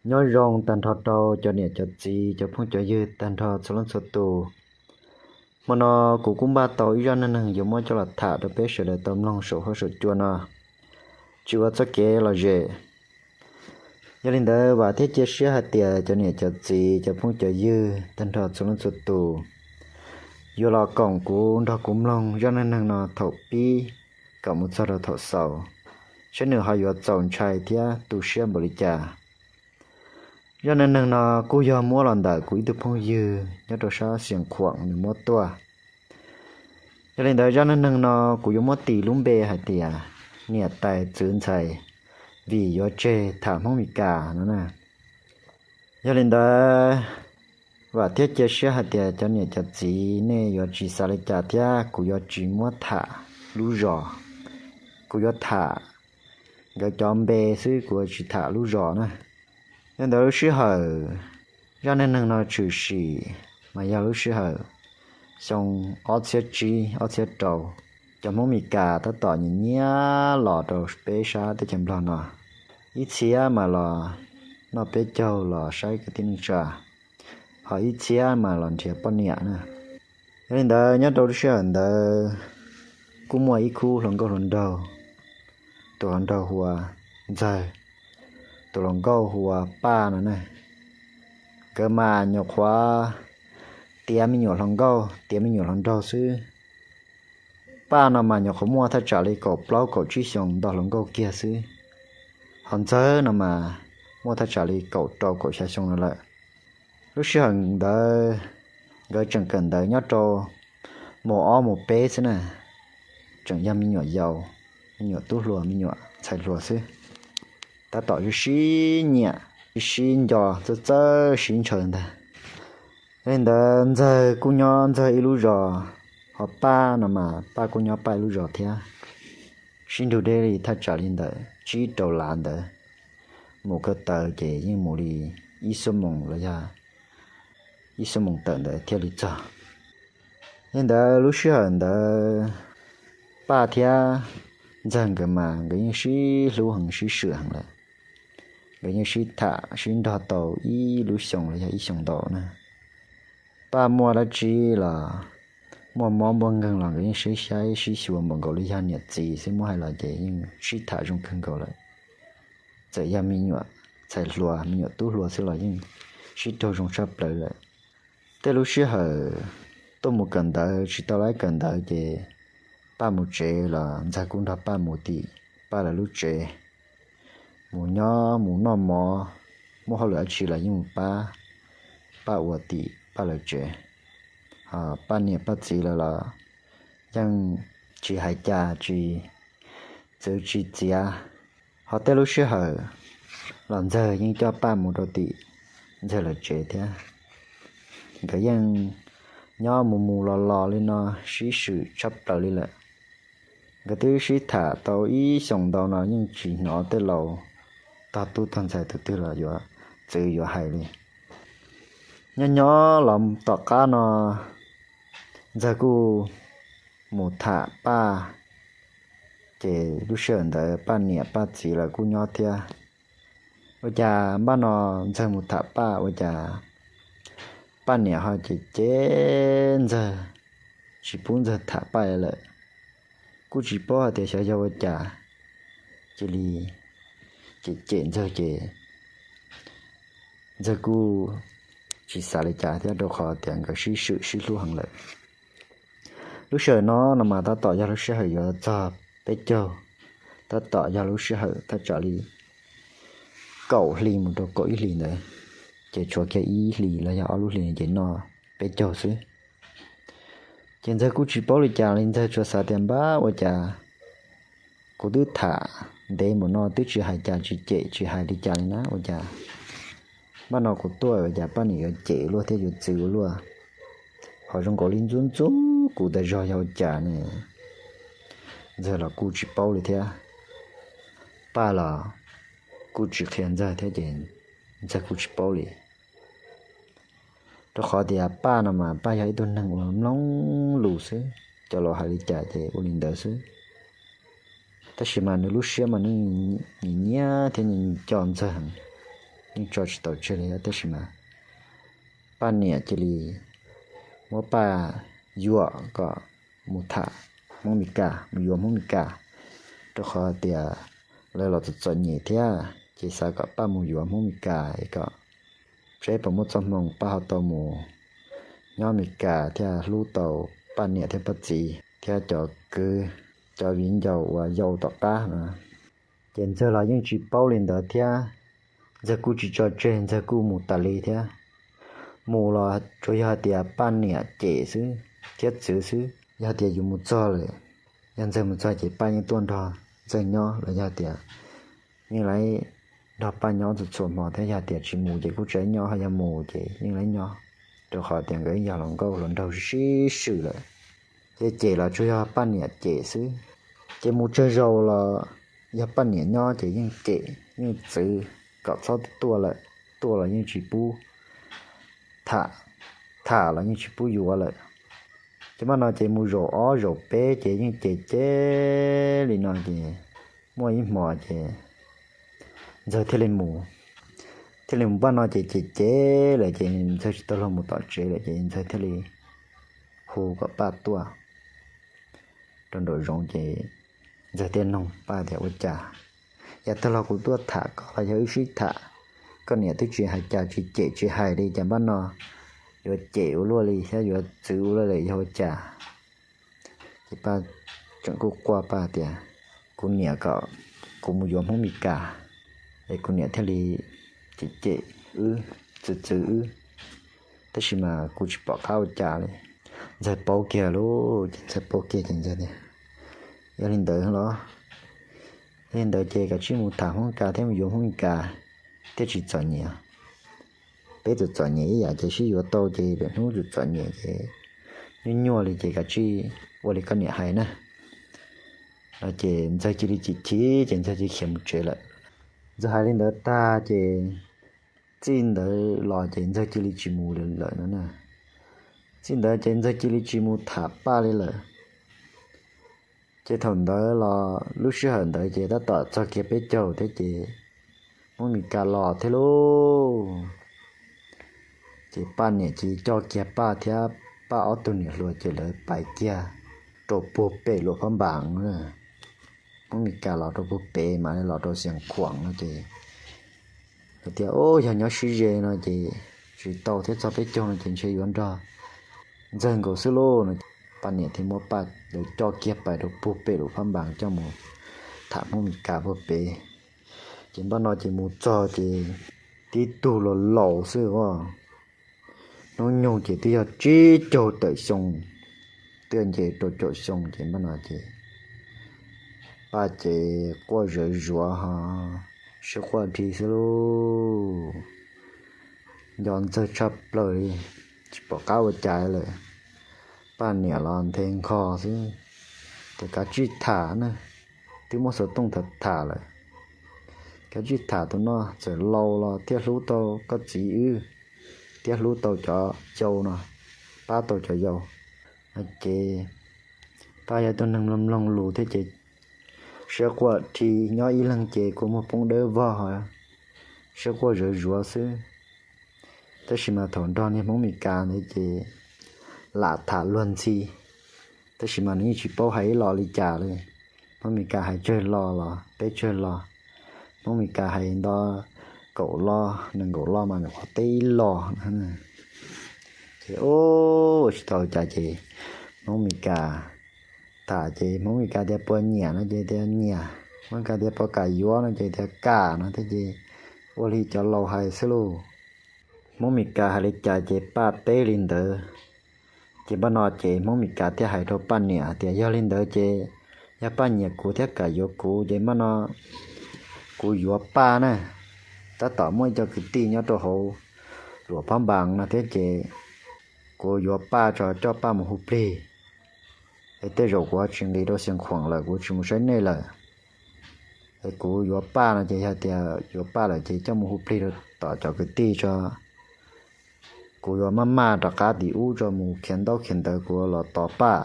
Nyob zoo tag nrho rau cov niam cov txiv cov phooj cov ywg tag nrho txhua leej txhua tus. Hmo no kuv kuj npaj tau ib zaj neej neeg yuav muab coj los tham rau peb sawv daws tau mloog saum huab saum cua no, tsis ua txoj kev lom zem. Yog li ntawd vam thiab cia siab hais tias cov niam cov txiv cov phooj cov ywg tag nrho txhua leej txhua tus yuav los koom kuv nrog kuv mloog zaj neej neeg no thaum pib kom mus txog rau thaum xaus, saib nws ho yuav txaus ntshai thiab tu siab npaum li cas. Zaj neej neeg no kuj yog muab los ntawm kuv ib tug phooj ywg nyob rau sab Xias Khuam nws muab tuaj. Yog li ntawd zaj neej neeg no kuv yuav muab tis lub npe hais tias niam tais txwv ntxhais vim yuav tseg tham Hmoob Mes Kas no na. Yog li ntawd vam thiab cia siab hais tias cov niam cov txiv nej yuav tsis xav li cas thiab kuv yuav tsis muab tham lub zos, kuv yuav tham nkawd cov npe xwb, kuv yuav tsis tham lub zos na. Yog ntawd lub sij hawm zaj neej neeg no tshwm sim mas yog lub sij hawm xyoo ob txhiab tsib ob txhiab rau, cov Hmoob Mes Kas tab tom nyiam nyiam los rau peb sab teb chaws Nplog no, ib txhia mas los noj peb caug los saib kwv tij neej tsa, ho ib txhia mas los nrhiav poj niam na. Yog li ntawd nyob rau lub sij hawm ntawd kuj muaj ib khub hluas nkauj hluas nraug, tus hluas nraug hu ua Ntxawg, tus hluas nkauj hu ua Paj no ne. Nkawd mas nyuam qhuav tiav me nyuam hluas nkauj tiav me nyuam hluas nraug xwb. Paj no mas nyuam qhuav muaj thaj tsam li kaum plaub kaum tsib xyoos nto hluas nkauj kiag xwb, ho Ntxawg no mas muaj thaj tsam li kaum rau kaum xya xyoo no lawm. Lub sij hawm ntawd nkawd tseem kawm ntawv nyob rau mus ob mus peb xwb na, tseem yog me nyuam yaus, me nyuam tub hluas me nyuam ntxhais hluas xwb, tab tom sib nyiam sib nco txawj txawj sib ntshaw ntag. Li ntawd Ntxawg kuj nyob Ntxawg ib lub zos, ho Paj no mas Paj kuj nyob Paj ib lub zos thiab. Sib nrug deb li thaj tsam li ntawm tsib rau lav ntawd, mus ko taw ces yeej mus li ib xuab moos los yog ib xuab moos tawm ntawd thiaj li txog. Li ntawd lub sij hawm ntawd Paj thiab Ntxawg nkawd mas nkawd yeej sib hlub heev sib swm heev lawm. Nkawd yeej sib tham sib nrog tau ib lub xyoos los yog ib xyoos ntau na. Paj muaj dab tsi los, muaj mob npuaj nkeeg los nkawd yeej sib saib sib xyuas npaum nkaus li yog niam txiv xwb, muab hais los ces yeej sib tham zoo kawg nkaus lawm. Txawm yog me nyuam ntxhais hluas me nyuam tub hluas xwb los yeej sib raug zoo tshaj plaws lawm. Tej lub sij hawm tuaj mus kawm ntawv tsis tau lab kawm ntawv ces Paj mus tsev los Ntxawg kuj nrog Paj mus tim Paj lawv lub tsev, mus nyob mus noj mov, muaj hauj lwm dab tsi los yeej mus pab Paj ua tim Paj lawv tsev. Ho Paj niam Paj txiv lawv los yeej tsis hais cas tsis txwv tsis txiav. Ho tej lub sij hawm los Ntxawg yeej coj Paj mus rau tim Ntxawg lawv tsev thiab. Nkawd yeej nyob mus mus los los li no sib swm tshaj plaws li lawm. Nkawd twb sib tham tau ib xyoos ntau no yeej tsis hnov tej laus tog tub tog ntxhais tus twg los yuav txwv yuav hais li. Nyob nyob los tom qab no Ntxawg kuj mus tham Paj, ces lub sij hawm ntawd Paj niam Paj txiv lawv kuj nyob thiab. Ua cas npaj no Ntxawg mus tham Paj ua cas Paj niam ho cem cem Ntxawg, tsis pub Ntxawg tham Paj lawm. Kuj tsis paub hais tias xyov yog ua cas, cia li cem cem Ntxawg ces Ntxawg kuj tsis xav li cas thiab rau qhov tias nkawd sib swm sib hlub heev lawm. Lub sij hawm no no mas tab tom yog lub sij hawm yuav txog peb caug, tab tom yog lub sij hawm thaj tsam li kaum hli mus rau kaum ib hlis ntawd, ces tshuav kiag ib hlis los yog ob lub hlis ces noj peb caug xwb. Ces Ntxawg kuj tsis paub li cas li, Ntxawg tsuas xav tias npab ua cas kuv twb tham ntev mus no twb tsis hais cas tsis cem tsis hais li cas li na, ua cas npaj no kuv tuaj ua cas Paj niam yuav cem luaj thiab yuav txwv ua luaj, ho zoo nkaus li ntxub ntxub kuv tas zog yog ua cas ne. Ntxawg los kuj tsis paub li thiab, Paj los kuj tsis qhia Ntxawg thiab ces Ntxawg kuj tsis paub li. Rau qhov tias Paj no mas Paj yog ib tug neeg uas mloog lus xwb, cov laus hais li cas ces ua li ntawd xwb. Tab sis mas nws lub siab mas nws nyiam nyiam thiab nco Ntxawg heev. yeej tso tsis tau tseg li thiab, tab sis mas Paj niam cia li muab Paj yuam kom mus tham Hmoob Mes Kas, mus yuav Hmoob Mes Kas, rau qhov tias lawv los txom txom nyem thiab ces xav kom Paj mus yuav Hmoob Mes Kas es kom seb puas muaj txoj hmoo Paj ho tau mus nyob Mes Kas thiab hlub tau Paj niam thiab Paj txiv thiab cov kwv, cov viv ncaus uas yau tom qab no. Ces Ntxawg los yeej tsis paub li ntawd thiab, Ntxawg kuj tsis tso tseg, Ntxawg kuj mus tas li thiab. Mus los tsuas yog hais tias Paj niam cem xwb thiab txwv xwb. Yog tias yus mus txog lawm, yog Ntxawg mus txog ces Paj yeej tuaj nrog Ntxawg nyob los yog tias yeej lawv nrog Paj nyob txhua txhua hmo thiab, yog tias tsis mus ces kuj tsis nyob, ho yog mus ces yeej lawv nyob, rau qhov tias nkawd yog hluas nkauj hluas nraug sib swm lawm. Ces cem los tsuas yog Paj niam cem xwb. Ces mus tsawg zaus los yog Paj niam nyob ces yeej cem yeej txwv kom txhob tuaj lawm, tuaj los yeej tsis pub tham, tham los yeej tsis pub yuav lawm. Ces npaj no ces mus zaum ob zaum peb ces yeej cem cem li no ces muaj ib hmo ces Ntxawg thiaj li mus, thiaj li mus npaj no ces cem cem lawm ces Ntxawg tsis tau luag mus tom tsev lawm ces Ntxawg thiaj li hu kom Paj tuaj rau nraum zoov ces Ntxawg thiaj noog Paj tias, Ua cas yav tag los kuv tuaj tham koj los yog wb sib tham, koj niam twb tsis hais cas, tsis cem tsis hais li, cas npaj no yuav cem ua luaj li thiab yuav txwv ua luaj li, yog ua cas? Ces Paj tseem kuj quaj, Paj tias, Kuv niam kom kuv mus yuav Hmoob Mes Kas es kuv niam thiaj li cem cem wb, txwv txwv wb, tab sis mas kuv tsis pom qab ua cas li. Ntxawg paub kiag lauj, ces Ntxawg paub kiag ces Ntxawg tias, Yog li ntawd los, yog li ntawd ces kav tsij mus tham Hmoob Mes Kas thiab mus yuav Hmoob Mes Kas thiaj tsis txom nyem. Peb txom txom nyem ib yam ces sib yuav tau, ces lwm hnub txom txom nyem ces nyuaj nyuaj li ces kav tsij ua li koj niam hais na. No ces Ntxawg cia li chim chim ces Ntxawg cia li khiav mus tsev lawm. Ntxawg hais li ntawd tag ces txij ntawd los ces Ntxawg cia li tsis mus li lawm no na. Txij ntawd ces Ntxawg cia li tsis mus tham Paj li lawm. Ces thaum ntawd los lub sij hawm ntawd ces tab tom txog kiag peb caug thiab ces Hmoob Mes Kas los thiab lauj. Ces Paj niam cia li coj kiag Paj thiab Paj ob tug niam hluas ces lawv pais kiag rau puag pem Luam Phab Npas. Hmoob Mes Kas los rau puag pem mas los rau Xias Khuam no ces hais tias, Ub, yog nyob sib ze no ces tsis tau thiab, txog peb caug no ces ntshe yuav nrog Ntxawg nkaus xwb lauj no. Paj niam thiaj muab Paj lawv coj kiag pais rau puag pem Luam Phab Npas coj mus tham Hmoob Mes Kas puag pem. Ces npaj no ces mus txog ces tib tug laus laus xwb os. Hnub nyoog ces twb yog tsib caug tawm xyoo, twb nce rau caum xyoo ces npaj no ces Paj ces quaj zawv zuav ho siab quaj dhi xwb lauj. Nco Ntxawg tshaj plaws li, tsis pom qab ua cas lawm. Paj niam los nthe nkho xwb, ces kav tsij tham na, twb muab xov tooj tham tham lawm. Kav tsij tham, tus no txawm laus los thiaj hlub tau koj txiv wb, thiab hlub tau cov yau no, pab tau cov yau. Ces Paj yog tus neeg mloog mloog lus thiab ces siab quaj dhi, nyob ib leeg ces kua muag poob dawb vog, siab quaj zawv zuav xwb. Tab sis mas thaum nrog niag Hmoob Mes Kas ntawd ces lam tham luag ntxhi, tab sis mas nws yeej tsis paub hais ib los li cas li. Hmoob Mes Kas hais tsawg lo los teb tsawg lo, Hmoob Mes Kas hais nto kaum lo nees nkaum lo mas nws qhuav teb ib lo. Ces ua tsis tau cas ces Hmoob Mes Kas tham ces Hmoob Mes Kas tias puas nyiam no ces tias nyiam, Hmoob Mes Kas tias puas kam yuav no ces tias kam no thiab ces ua li cov laus hais xwb lauj. Hmoob Mes Kas hais li cas ces Paj teb li ntawd. Ces npaj no ces Hmoob Mes Kas thiaj hais rau Paj niam tias yog li ntawd ces yog Paj nyiam kuv thiab kam yuav kuv ces npaj no kuv yuav Paj na. Tab tom muaj ib co kwv tij nyob rau hauv Luam Phab Npas no thiab ces kuv yuav Paj tso coj Paj mus hu plig. Es tej zaum kuv tsis nqis rau Xias Khuam lawm, kuv tsis mus saib nej lawm. Es kuv yuav Paj no ces yog tias yuav Paj lawm ces coj mus hu plig rau tom cov kwv tij tso. Kuv yuav maj maj rov qab tim ub tso, mus khiav ntaub khiav ntawv kuv los tos Paj.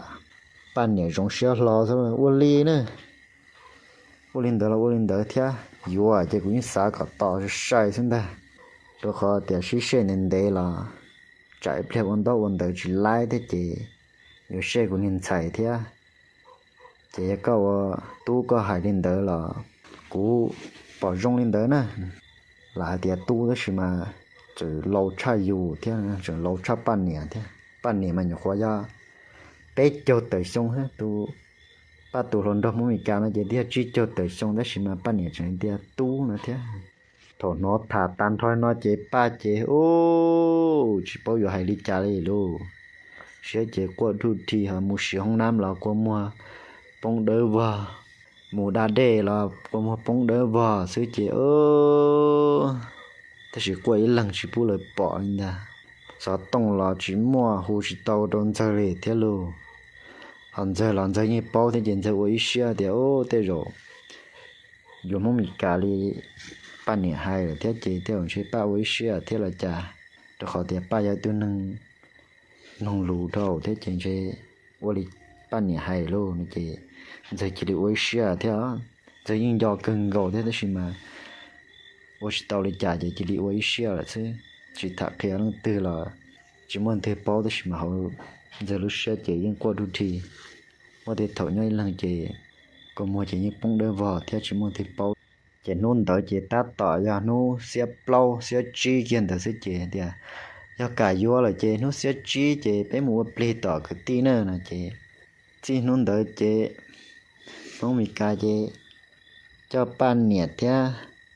Paj niam zoo siab hlo xwb, ua li na. Ua li ntawd los ua li ntawd thiab, yuav ces kuv yeej xav kom tos sai sai xwb ntag. Rau qhov tias sib sej ntev ntev los tsam ib pliag ua ntaub ua ntawv tsis laib thiab ces yuav sej kuv niag ntxhais thiab. Ces yog koj ua tub koj hais li ntawd los kuv pom zoo li ntawd na. Lam hais tias tub tab sis mas tseem laus tshaj yus thiab, tseem laus tshaj Paj niam thiab. Paj niam mas nyuam qhuav yog peb caug tawm xyoo thiab, tus Paj tus hluas nraug Hmoob Mes Kas no ces twb yog tsib caug tawm xyoo tab sis mas Paj niam tseem tias tub no thiab. Thaum hnov tham tag nrho no ces Paj ces ub, tsis paub yuav hais li cas li lauj. Siab ces quaj dhuj dhi, ho mus siv hoob nab los kua muag poob dawb vog, mus da dej los kua muag poob dawb vog xwb ces ub, tab sis quaj ib leeg tsis pub lawv pom li ntag. Xov tooj los tsis muaj, hu tsis tau rau Ntxawg li thiab lauj. Ho Ntxawg los Ntxawg yeej paub thiab ces Ntxawg ua ib siab tias ub, tej zaum yuav Hmoob Mes Kas li Paj niam hais lawm thiab ces tej zaum ntshe Paj ua ib siab thiab los cas, rau qhov tias Paj yog ib tug neeg mloog lus dhau thiab ces ntshe ua li Paj niam hais lauj no ces Ntxawg cia li ua ib siab thiab. Ntxawg yeej nco kawg nkaus thiab tab sis mas ua tsis tau li cas ces cia li ua ib siab lawm xwb. Tsis tham qhia leej twg los tsis muaj leej twg paub tab sis mas hauv Ntxawg lub siab ces yeej quaj dhuj dhi. Muaj tej thaum nyob ib leeg ces kua muag ces yeej poob dawb vog thiab tsis muaj leej twg paub. Ces hnub ntawd ces tab tom yog hnub xiab plaub xiab tsib kiag ntawd xwb ces tias, yog kam yuav lawm ces hnub xiab tsib ces peb mus ua plig tom kwv tij na no ces txij hnub ntawd ces Hmoob Mes Kas ces coj Paj niam thiab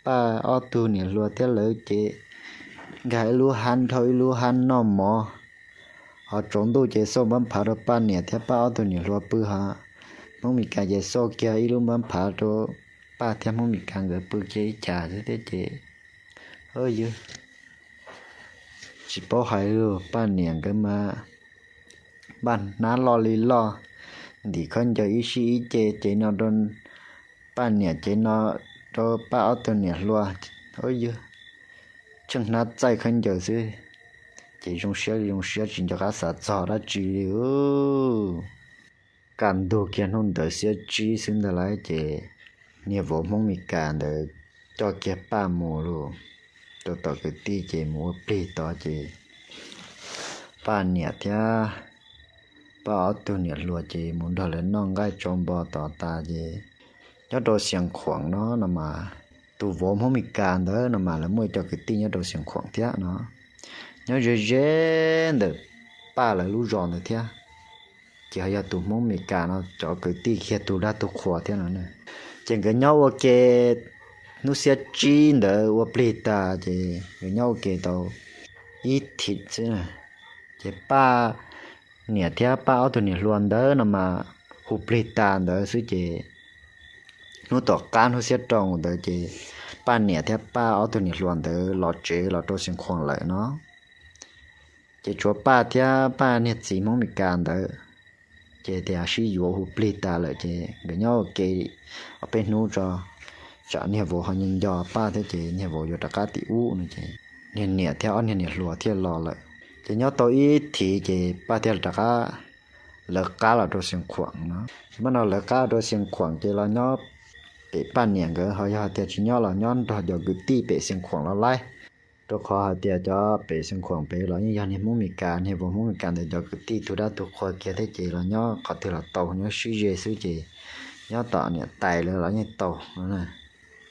Paj ob tug niam hluas thiab lawv ces nkag ib lub hab dhau ib lub hab noj mov. Ho tsaus ntuj ces xauj npab phav rau Paj niam thiab Paj ob tug niam hluas pw ho Hmoob Mes Kas ces xauj kiag ib lub npab phav rau Paj thiab Hmoob Mes Kas nkawd pw kiag ib cas xwb thiab ces, yog tsis paub hais li, Paj niam nkawd mas npaj hnab loj li loj, ntim khaub ncaws ib sij ib ce ces no rau Paj niam ces no rau Paj ob tug niam hluas, yog tsheej hnab txaij khaub ncaws xwb ces zoo siab zoo siab tsis nco qab xav txog dab tsi li. Kaj ntug kiag hnub ntawd xiab tsib xwb ntag lauj ces niag vauv Hmoob Mes Kas ntawd coj kiag Paj mus lawm rau tom kwv tij ces mus ua plig tod ces Paj niam thiab Paj ob tug niam hluas ces mus nrog lawv noj nqaij tsau npo tod tas ces nyob rau Xias Khuam no no mas tus vauv Hmoob Mes Kas ntawd no mas lawv muaj cov kwv tij nyob rau Xias Khuam thiab no, nyob ze ze ntawm Paj lawv lub zos ntawd thiab. Ces ho yog tus Hmoob Mes Kas no cov kwv tij kiag tug dab tug qhua thiab no. Ces nkawd nyob ua ke hnub xiab tsib ntawd ua plig tas ces nkawd nyob ua ke tau ib thim xwb na. Ces Paj niam thiab Paj ob tug niam hluas ntawd no mas hu plig tas ntawd xwb ces hnub tom qab hnub xiab rau ntawd ces Paj niam thiab Paj ob tug niam hluas ntawd los tsev los rau Xias Khuam lawm no. Ces tshuav Paj thiab Paj niag txiv Hmoob Mes Kas ntawd ces tias sib yuav hu plig tas lawm ces nkawd nyob ua ke ob peb hnub tso, tsam niag vauv ho nco nco Paj thiab ces niag vauv yuav rov qab tim ub no ces niag niam thiab ob niag niam hluas thiaj los lawm. Ces nyob tau ib thim ces Paj thiaj rov qab lawv qab los rau Xias Khuam no. Ces mam no lawv qab rau Xias Khuam ces los nyob pem Paj niam nkawd, ho yog tias tsis nyob los nyob nrog cov kwv tij pem Xias Khuam los laib. Rau qhov hais tias cov pem Xias Khuam pem los yeej yog niag Hmoob Mes Kas, niag vauv Hmoob Mes Kas ntawd cov kwv tij tug dab tug qhua kiag thiab ces los nyob qhov twg los tau, nyob sib ze xwb ces nyob tom niam tais lawv los yeej tau no.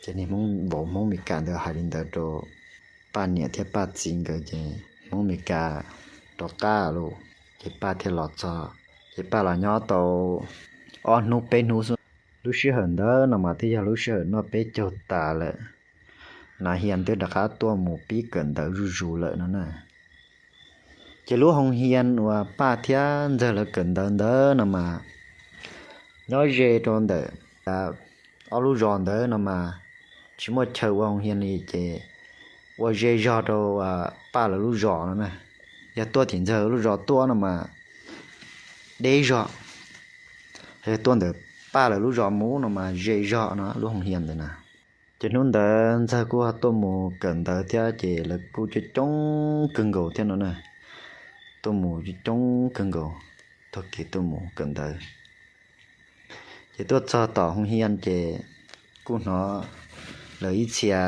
Ces niag vauv Hmoob Mes Kas ntawd hais li ntawd rau Paj niam thiab Paj txiv nkawd ces Hmoob Mes Kas rov qab lawm ces Paj thiaj los txog. Ces Paj los nyob tau ob hnub peb hnub xwb. Lub sij hawm ntawd no mas twb yog lub sij hawm noj peb caug tas lawm, Nas Hias twb rov qab tuaj mus pib kawm ntawv zuj zus lawm no na. Ces lub hoo hia uas Paj thiab Ntxawg lawv kawm ntawv ntawd no mas nyob ze rau ntawm ob lub zos ntawd no mas tsis muaj chaw ua hoo hia li ces ua ze zog rau Paj lawv lub zos no na. Yog tuaj tim Ntxawg lub zos tuaj no mas deb zog, yog tuaj ntawm Paj lawv lub zos mus no mas ze zog no lub hoo hia ntawd na. Ces hnub ntawd Ntxawg kuj ho tuaj mus kawm ntawv thiab ces lawv kuj coob coob kawg nkaus thiab no na. Tuaj mus coob coob kawg nkaus, tag kis tuaj mus kawm ntawv. Ces tuaj txog tom hoo hia ces kuj hnov lawv ib txhia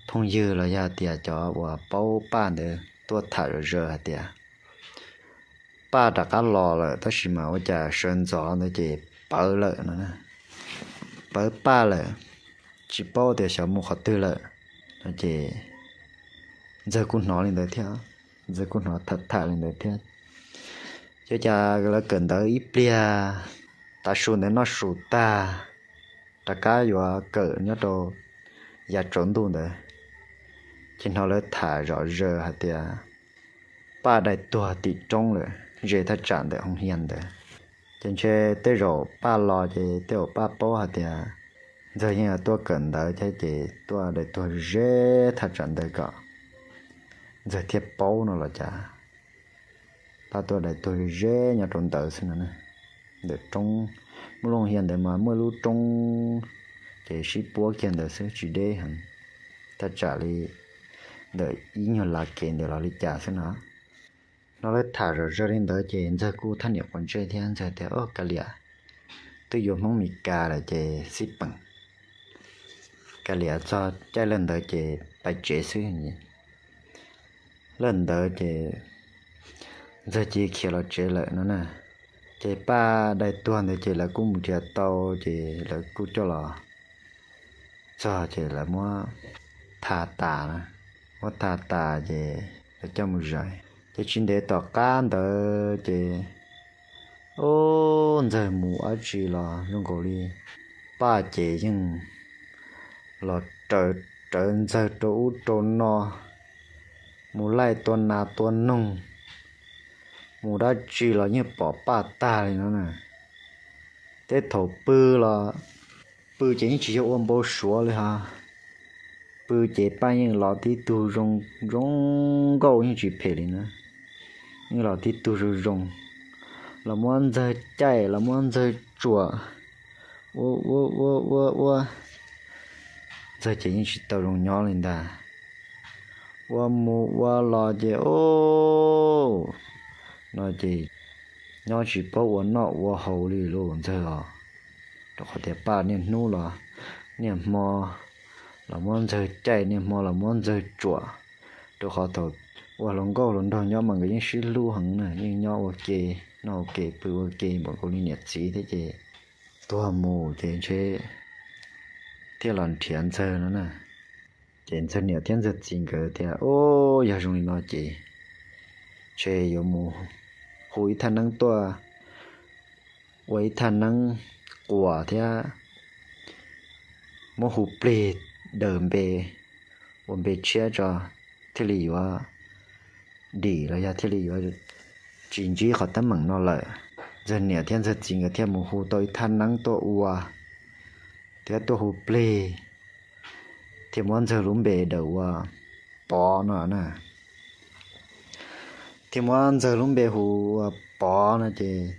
phooj ywg los yog tias cov uas paub Paj ntawd tuaj tham zom zaws hais tias Paj rov qab los lawm tab sis mas ua cas sawv ntxov ntawd ces pawv lawm no, pawv Paj lawm, tsis paub tias xyov mus qhov twg lawm no ces Ntxawg kuj hnov li ntawd thiab, Ntxawg kuj hnov tham tham li ntawd thiab. Ces cas lawv kawm ntawv ib pliag, tav su ntawd noj su tag, rov qab yuav kawm nyob rau yav tsaus ntuj ntawd, ces hnov lawv tham zom zaws hais tias Paj dai tuag tim roob lawm ze thaj tsam ntawm hoo hias ntawd. Ces ntshe tej zaum Paj los ces tej zaum Paj paub hais tias Ntxawg yeej tuaj kawm ntawv thiab ces tuaj dai tuag ze thaj tsam ntawd kom Ntxawg thiaj paub no los cas, Paj tuaj dai tuag ze nyob rau ntawd xwb no. Ntawm roob, muaj lub hoo hias ntawd mas muaj lub roob, ces sib puab kiag ntawd xwb tsis deb heev, thaj tsam li ntawm ib nyuag lav kev ntawd los li cas xwb no. Hnov lawv tham zom zaws li ntawd ces Ntxawg kuj thaj niam quav ntsej thiab Ntxawg tias, Au, kav liam, twb yuav Hmoob Mes Kas lawm ces xib peem, kav liam txog caij lawm ntawd ces pais tsev xwb. Lawm ntawd ces Ntxawg cia li khiav los tsev lawm no na. Ces Paj dai tuag ntawd ces lawv kuj mus nrhiav tau, ces lawv kuj coj los txog ces lawv muab tha tas, muab tha tas ces lawv coj mus zais. Ces tsis ntev tom qab ntawd ces, o, Ntxawg mus dab tsi los zoo nkaus li Paj ces yeej los raws, raws Ntxawg rau ub rau no, mus laij tua nas tua noog, mus dab tsi los yeej pom Paj tag li no na. Tej thaum pw los, pw ces yeej tsis yog ua npau suav li ho, pw ces Paj yeej los tib tug zoo, zoo nkauj yeej tsis phem li na, yeej los tib tug zoo zoo, los muab Ntxawg caij los muab Ntxawg tsuam, ua ua ua ua ua, Ntxawg ces yeej tsis tau zoo nyob li ntag. Ua mus ua los ces, o, no ces nyob tsis paub ua noj ua haus li lauj Ntxawg os. Rau qhov tias Paj niaj hnub los, niaj hmo los muab Ntxawg caij, niaj hmo los muab Ntxawg tsuam. Rau qhov thaum ua hluas nkauj hluas nraug nyob mas nkawd yeej sib hlub heev na, yeej nyob ua ke, noj ua ke pw ua ke npaum nkaus li niam txiv thiab ces tuag mus ces ntshe thiaj los nrhiav Ntxawg no na. Ces Ntxawg niam thiab Ntxawg txiv nkawd tias, O, yog zoo li no ces ntshe yuav mus hu ib thaj neeb tuaj ua ib thaj neeb quas thiab muab hu plig daws npe, ua npe tshiab tso thiaj li yuav dim los yog thiaj li yuav tsis ntsib qhov teeb meem no lawm. Ntxawg niam thiab Ntxawg txiv nkawd thiaj mus hu tau ib thaj neeb tuaj ua thiab tuaj hu plig, thiaj muab Ntxawg lub npe daws ua Pov no na. Thiaj muab Ntxawg lub npe hu ua Pov no ces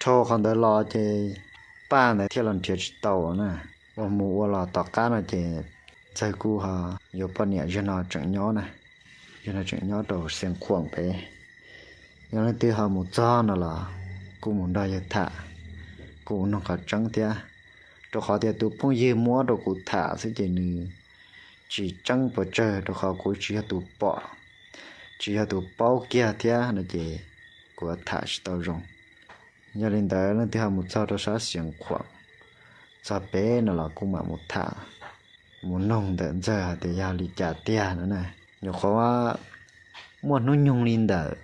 dhau qhov ntawd los ces Paj ntawd thiaj los nrhiav tsis tau na. Ua mus ua los tom qab no ces Ntxawg kuj ho yuav poj niam, yawg no tseem nyob na, yawg no tseem nyob rau Xeev Khuam pem. Yog leej twg ho mus txog no los kuj mus nrog yawg tham, kuj mus noog qhov tseeb thiab. Rau qhov tias tus phooj ywg muab rau kuv tham xwb ces nws tsis tseeb pes tsawg, rau qhov kuv tsis yog tus pom, tsis yog tus paub kiag thiab no ces kuv tham tsis tau zoo. Yog li ntawd leej twg ho mus txog rau sab Xeev Khuam, txog pem no los kuj mam mus tham, mus noog ntawm Ntxawg hais tias yog li cas tiag no na. Nyuam qhuav muaj hnub nyoog li ntawm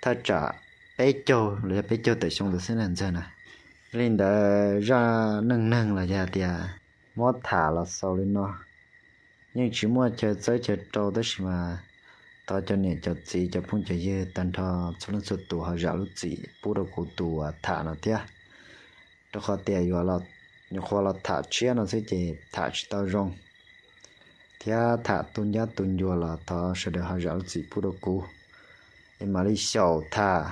thaj tsam peb caug los yog peb caug tawm xyoo ntawd xwb na Ntxawg na. Li ntawd zaj neej neeg los yog tias muab tham los xaus li no. Yeej tsis muaj chaw txawb chaw rau tab sis mas thov cov niam cov txiv cov phooj cov ywg tag nrho txhua leej txhua tus ho zam lub txim pub rau kuv tus tham no thiab. Rau qhov tias yuav los, nyuam qhuav los tham tshiab no xwb ces tham tsis tau zoo, thiab tham tu ncab tu ncua los thov sawv daws ho zam lub txim pub rau kuv, es mam li xyaum tham,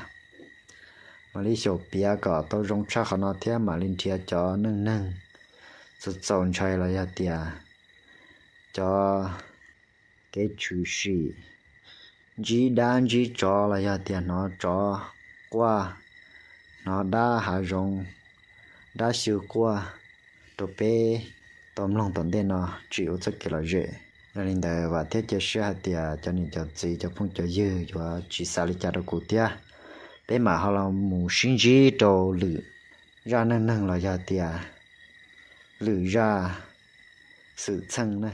mam li xyaum piav kom tau zoo tshaj qhov no thiab mam li nrhiav cov neej neeg txaus txaus ntshai los yog tias cov kev tshwm sim ntsib dab ntsib tsov los yog tias hnov tsov quaj, hnov dab hav zoov, dab xyu quaj rau peb tau mloog tom ntej no tsim ua txoj kev lom zem. Yog li ntawd vam thiab cia siab hais tias cov niam cov txiv cov phooj cov ywg yuav tsis xav li cas rau kuv thiab. Peb mam ho los mus sib ntsib rau lwm zaj neej neeg los yog tias lwm zaj xwm txheej na.